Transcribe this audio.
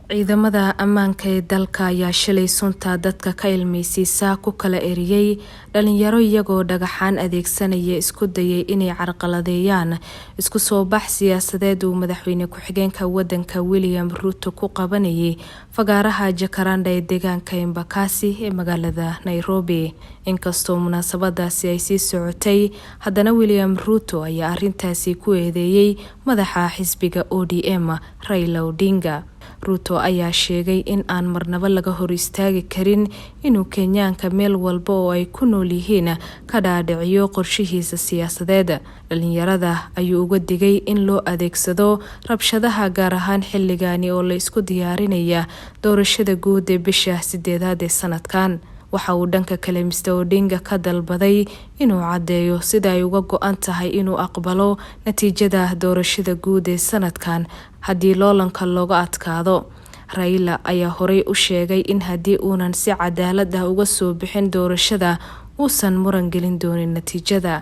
Ciidamada ammaanka ee dalka ayaa shalay sunta dadka ka ilmeysiisa ku kala eriyay dhalinyaro iyagoo dhagaxaan adeegsanaya isku dayay inay carqaladeeyaan isku soo bax siyaasadeed uu madaxweyne ku-xigeenka wadanka William Ruto ku qabanayay fagaaraha Jacaranda ee deegaanka Embakasi ee magaalada Nairobi. Inkastoo munaasabadaasi ay sii socotay, haddana William Ruto ayaa arrintaasi ku eedeeyay madaxa xisbiga ODM Raila Odinga. Ruto ayaa sheegay in aan marnaba laga hor istaagi karin inuu Kenyaanka meel walba oo ay ku nool yihiin ka dhaadhiciyo qorshihiisa siyaasadeed. Dhalinyarada ayuu uga digay in loo adeegsado rabshadaha, gaar ahaan xilligani oo la isku diyaarinaya doorashada guud ee bisha 8aad ee sanadkan. Waxa uu dhanka kale Mr Odinga ka dalbaday inuu caddeeyo sida ay uga go'an tahay inuu aqbalo natiijada doorashada guud ee sanadkan haddii loolanka looga adkaado. Raila ayaa horey u sheegay in haddii uunan si cadaalad ah uga soo bixin doorashada, uusan muran gelin doonin natiijada.